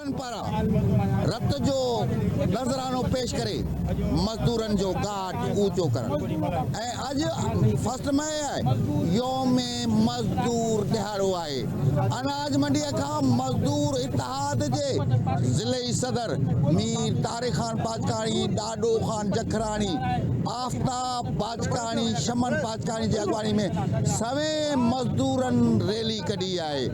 مزدورن پاران رت جو نذرانو پيش ڪري مزدورن جو ڳاٽ اوچو ڪرڻ ۽ اڄ فرسٽ مئي آهي يوم مزدور ڏهاڙو آهي اناج منڊي کان مزدور اتحاد جي ضلعي صدر مير طارق خان باجڪاڻي، ڏاڏو خان جکراڻي، آفتاب باجڪاڻي، شمن باجڪاڻي جي اڳواڻي ۾ سوين مزدورن ريلي ڪڍي آهي.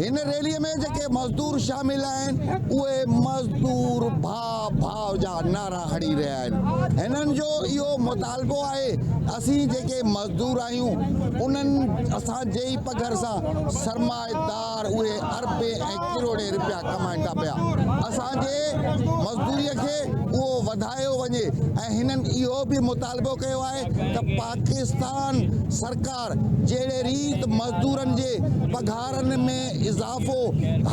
هن ريلي ۾ جيڪي مزدور شامل آهن اهي مزدور ڀاء ڀاء جا نعرا هڻي رهيا آهن. هنن جو اهو مطالبو آهي اسين جيڪي مزدور آهيون انهن اسان جي ئي پگهر سان سرمائيدار اهي اربين ۽ ڪروڙين رپيا ڪمائن ٿا پيا اسان جي مزدوري کي اهو وڌايو وڃي ۽ هنن اهو به مطالبو ڪيو آهي ته پاڪستان سرڪار جهڙي ريت مزدورن جي پگهارن ۾ اضافو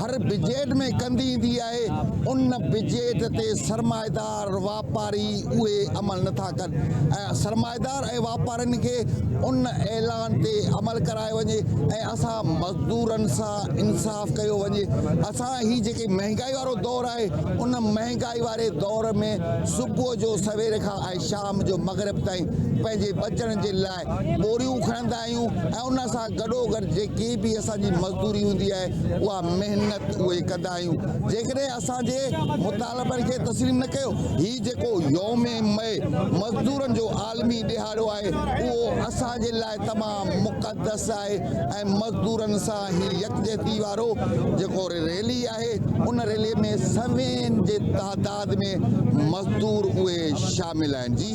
هر بجيٽ ۾ ڪندي ايندي آهي ان بجيٽ تي سرمائيدار واپاري اهي عمل نٿا ڪن ۽ سرمائيدار ۽ واپارين کي ان اعلان تي عمل ڪرايو وڃي ۽ اسان مزدورن سان انصاف ڪيو وڃي اسان هي جيڪي مهنگائي وارو دور آهي ان مهنگائي واري دور ۾ صبح جو سوير کان ۽ شام جو مغرب تائين پنهنجي ٻچڙن جي لاء ٻوريون کڻندا آهيون ۽ ان سان گڏوگڏ جيڪي به اسان جي مزدوري هوندي آهي اها محنت اهي ڪندا آهيون جيڪڏهن اسان جي مطالبن کي تسليم نه ڪيو هي جيڪو يوم مئي مزدورن جو عالمي ڏهاڙو آهي اهو اسان جي لاء تمام مقدس آهي ۽ مزدورن سان هي يڪجهتي وارو جيڪو ريلي آهي ان ريلي ۾ سوين جي تعداد ۾ مزدور اهي شامل آهن جي.